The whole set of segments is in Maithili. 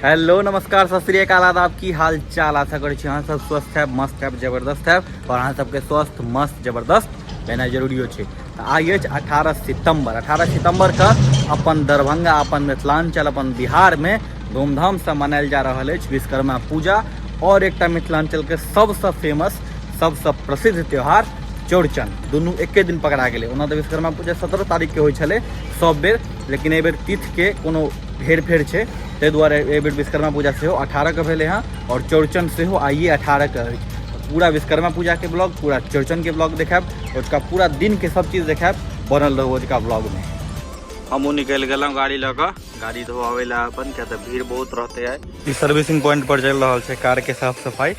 हेलो नमस्कार सत श्री अकाल आदाब, की हाल चाल। आशा करै छी अहाँ सब स्वस्थ हैब, मस्त हैब, जबरदस्त हैब और अहाँ सबके स्वस्थ मस्त जबरदस्त भेनाइ जरूरियो छै। तऽ आइ अछि 18 सितम्बर। 18 सितम्बर के अपन दरभंगा, अपन मिथिलांचल, अपन बिहार में धूमधामसँ मनायल जा रहल अछि विश्वकर्मा पूजा और एकटा मिथिलांचल के सबसँ फेमस सबसँ प्रसिद्ध त्योहार चौड़चन। दुनू एके दिन पकड़ा गेलै। ओना तऽ विश्वकर्मा पूजा 17 तारीख के होइ छलै सब बेर, लेकिन एहि बेर तिथि के कोनो हेर फेर छै, ताहि दुआरे एहि बेर विश्वकर्मा पूजा सेहो 18 के भेलै हँ और चौड़चन सेहो आइए 18 के अछि। पूरा विश्वकर्मा पूजा के ब्लॉग, पूरा चौड़चन के ब्लॉग देखायब, ओजका पूरा दिन के सब चीज देखायब। बनल रहू ओजका ब्लॉग में। हमहूँ निकलि गेलहुँ गाड़ी लऽ कऽ गाड़ी धोआबै लए अपन, किया तऽ भीड़ बहुत रहते है। ई सर्विसिंग पॉइंट पर चलि रहल छै कार के साफ सफाई,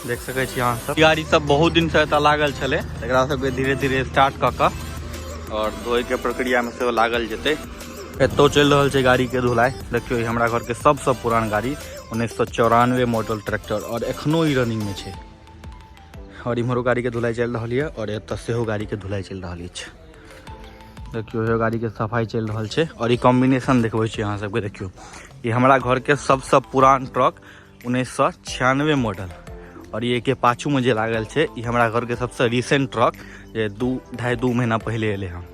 देख सकै छी अहाँ सब। गाड़ी सब बहुत दिन से एतऽ लागल छलै, एकरा सबके धीरे धीरे स्टार्ट कऽ कऽ और धोए के प्रक्रिया में सेहो लागल जेतै। एतौ चलि रहल छै गाड़ी के धुलाई। देखियौ ई हमरा घर के सबसँ पुरान गाड़ी 1994 मॉडल ट्रैक्टर और एखनो ई रनिंग में छै। और इम्हरो गाड़ी के धुलाई चलि रहल यऽ और एतऽ सेहो गाड़ी के धुलाई चलि रहल अछि। देखियौ इहो गाड़ी के सफाई चलि रहल छै और ई कॉम्बिनेशन देखबै छी अहाँ सबके। देखियौ ई हमरा घर के सबसँ पुरान ट्रक 1996 मॉडल और ये के पाछू में जे लागल छै ई हमरा घर के सबसँ रिसेंट ट्रक जे 2-2.5 महीना पहिले एलै हँ।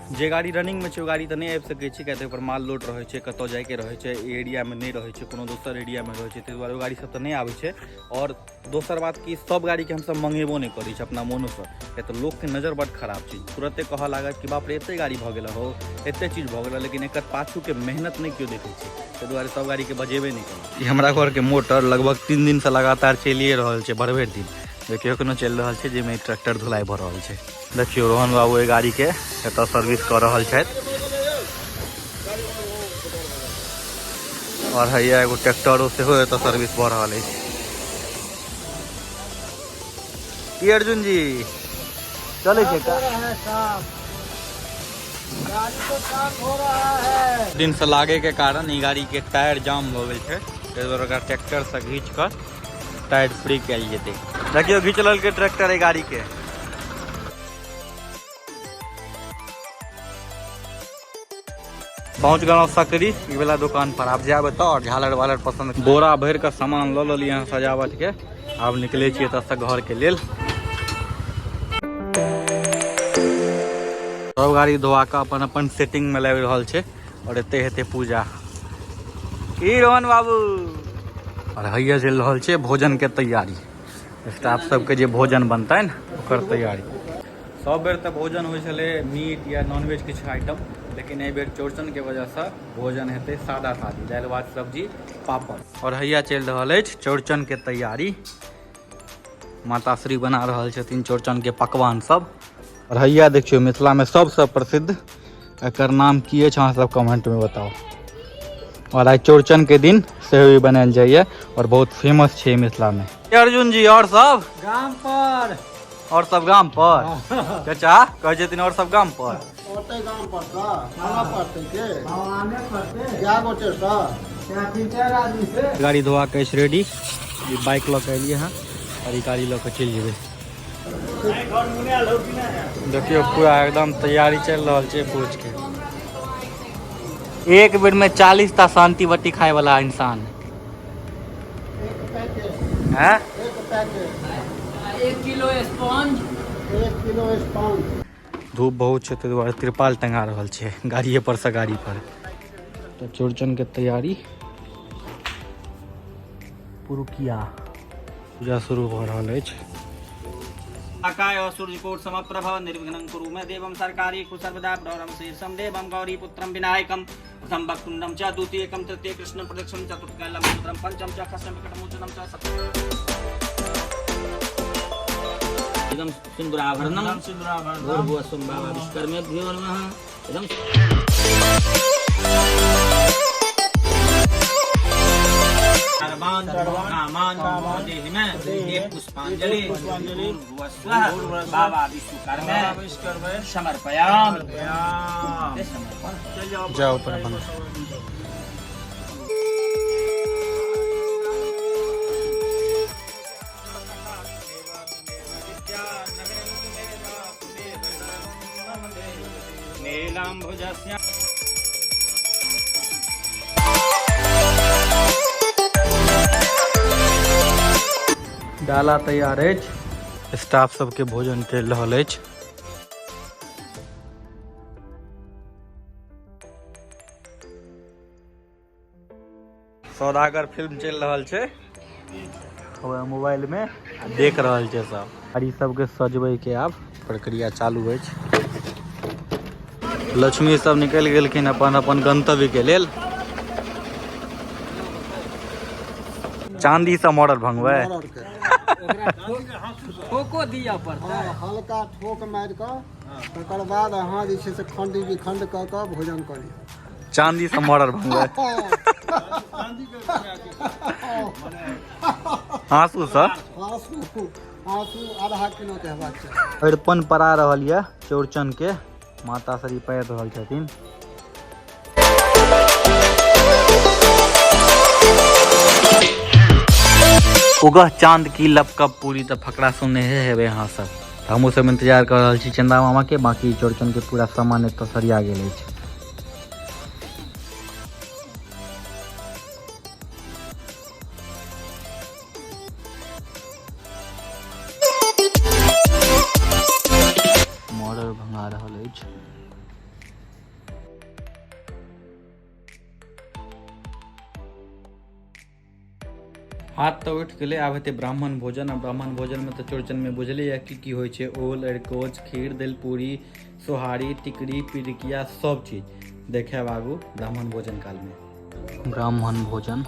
जे गाड़ी रनिंग में छै ओ गाड़ी तऽ नहि आबि सकै छै, किया तऽ ओहिपर माल लोड रहै छै, कतऽ जाइके रहै छै, एहि एरियामे नहि रहै छै, कोनो दोसर एरियामे रहै छै, ताहि दुआरे ओ गाड़ी सब तऽ नहि आबै छै। और दोसर बात कि सब गाड़ीके हमसब मंगेबो नहि करै छी अपना मोनोसँ, किया तऽ लोकके नजर बड्ड खराब छै। तुरते कहऽ लागत कि बाप रे एते गाड़ी भऽ गेल हो, एते चीज भऽ गेल, लेकिन एकर पाछूके मेहनत नहि केओ देखै छै, ताहि दुआरे सब गाड़ीके बजेबे नहि करै। ई हमरा घरके मोटर लगभग 3 दिनसँ लगातार चलिए रहल छै, भरि भरि दिन देखियौ एखनो चलि रहल छै, जाहिमे ट्रैक्टर धुलाई भऽ रहल छै। देखियौ रोहन बाबू एहि गाड़ीके एतऽ सर्विस कऽ रहल छथि और हैया एगो ट्रैक्टरो सेहो एतऽ सर्विस भऽ रहल अछि। की अर्जुन जी चलै छै का? दिन से लागे के कारण ई गाड़ी के टायर जाम भऽ गेल छै, ताहि दुआरे ओकरा ट्रैक्टर से घींच कऽ टायर फ्री कयल जेतै। देखियौ घींच लेलकै ट्रैक्टर एहि गाड़ी के। पहुँच गेलहुँ सकरी ई वाला दुकान पर, आब जायब एतऽ और झालर वालर पसंद बोरा भरि कऽ सामान लऽ लेलियै हँ सजावट के। आब निकलै छियै एतऽ से घर के लेल। सब गाड़ी धोआ कऽ अपन अपन सेटिंग में लागि रहल छै और एते हेतै पूजा। की रोहन बाबू और हैया चलि रहल छै भोजन के तैयारी, स्टाफ सबके जे भोजन बनतनि ओकर तैयारी। सब बेर तऽ भोजन होइ छलै मीट या नॉनवेज किछु आइटम, लेकिन एहि बेर चौड़चन के वजहसँ भोजन हेतै सादा सादी, दालि भात सब्जी पापड़। और हैया चलि रहल अछि चौड़चन के तैयारी, माताश्री बना रहल छथिन चौड़चन के पकवान सब। और हैया देखियौ मिथिला में सबसँ प्रसिद्ध एकर नाम की अछि अहाँ सब कमेंट में बताउ। और आइ चौड़चन के दिन सेहो ई बनायल जाइए और बहुत फेमस छै मिथिला में। अर्जुन जी और सब गाम पर? और सब गाम पर? चाचा कहै छथिन और सब गाम पर। ओतै गाम पर तऽ खाना पड़तै के भगवाने पड़तै। कए गोटे सँ? 3-4 आदमी से। गाड़ी धोआ के अछि रेडी, ई बाइक लऽ के एलियै हँ और ई गाड़ी लऽ के चलि जेबै। देखियौ पूरा एकदम तैयारी चलि रहल छै भोज के। एक बेर में 40 टा शांति बट्टी खाए वाला इंसान है। 1 किलो स्पंज, 1 किलो स्पंज। धूप बहुत छै ताहि दुआरे तिरपाल टंगा रहल छै गाड़िए पर से गाड़ी पर। तऽ चौड़चन के तैयारी पुरुकिया पूजा शुरू भऽ रहल अछि। आकाय सूर्यकोट समप्रभ निर्विघ्नं कुरु मे देवं सरकारी सर्वदा प्रवरं शीर्षं देवं गौरी पुत्रं विनायकं प्रथम वक्तुण्डं च द्वितीयकं तृतीय कृष्ण प्रदक्षिणं चतुर्थकं लंबोदरं पंचम च खस्यं विकटमोचनं च सप्तम इदं सिन्दूराभरणं भूर्भुवः स्वं बाबा विश्वकर्मेभ्यो नमः। इदं सर्वान् कामान् देहि मे एक पुष्पांजलि भूर्भुवः स्वः बाबा विश्वकर्मे समर्पयामि। समर्पण जाओ पर अपन। नीलाम्बुजस्य डाला तैयार अछि। स्टाफ सबके भोजन चलि रहल अछि। सौदागर फिल्म चलि रहल छै मोबाइल में, देख रहल छै सब। और ई सबके सजबै के आब प्रक्रिया चालू अछि। लक्ष्मी सब निकलि गेलखिन अपन अपन गंतव्य के लेल। चांदी से मॉडल भंगबै। ठोको दिअ पड़तै। हल्का ठोक मारि कऽ तकर बाद अहाँ जे छै से खण्ड विखण्ड कऽ कऽ भोजन करियौ। चांदी से मॉडल भंगबै आंसू से। आँसू आँसू आधा किलो के हेबाक चाही। अरिपन परा रहल यऽ चौरचन के, माता श्री पारि रहल छथिन। उगह चांद की लपकब पूरी तऽ फकरा सुनने हेबै अहाँ सब। तऽ हमहूँ सब इंतजार कऽ रहल छी चंदा मामा के। बाकी चौरचन के पूरा सामान एतऽ सरिया गेल अछि। मॉडल भंगा रहल अछि। हाथ तऽ उठि गेलै, आब हेतै ब्राह्मण भोजन। आ ब्राह्मण भोजनमे तऽ चौरचनमे बुझलियै की की होइ छै, ओल अरिकोच खीर दलिपूरी सोहारी टिकरी पिरिकिया सब चीज देखायब आगू ब्राह्मण भोजन कालमे। ब्राह्मण भोजन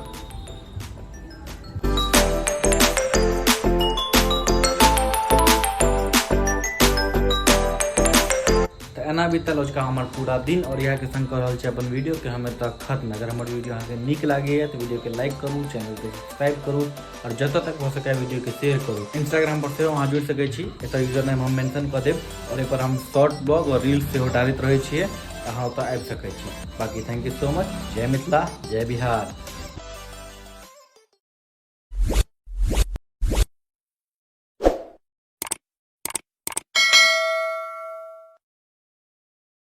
तऽ एना बीतल अजुका हमर पूरा दिन। और इएह के संग कऽ रहल छी अपन वीडियो के हम एतऽ खत्म। अगर हमर वीडियो अहाँके नीक लागैए तऽ वीडियो के लाइक करू, चैनल के सब्सक्राइब करू और जतऽ तक भऽ सकै वीडियो के शेयर करू। इंस्टाग्राम पर सेहो अहाँ जुड़ि सकै छी, एतऽ यूजर नेम हम मेंशन कऽ देब और एहिपर हम शॉर्ट ब्लॉग और रील्स सेहो डालैत रहै छियै, अहाँ ओतऽ आबि सकै छी। बाकी thank you so much. जय मिथिला, जय बिहार।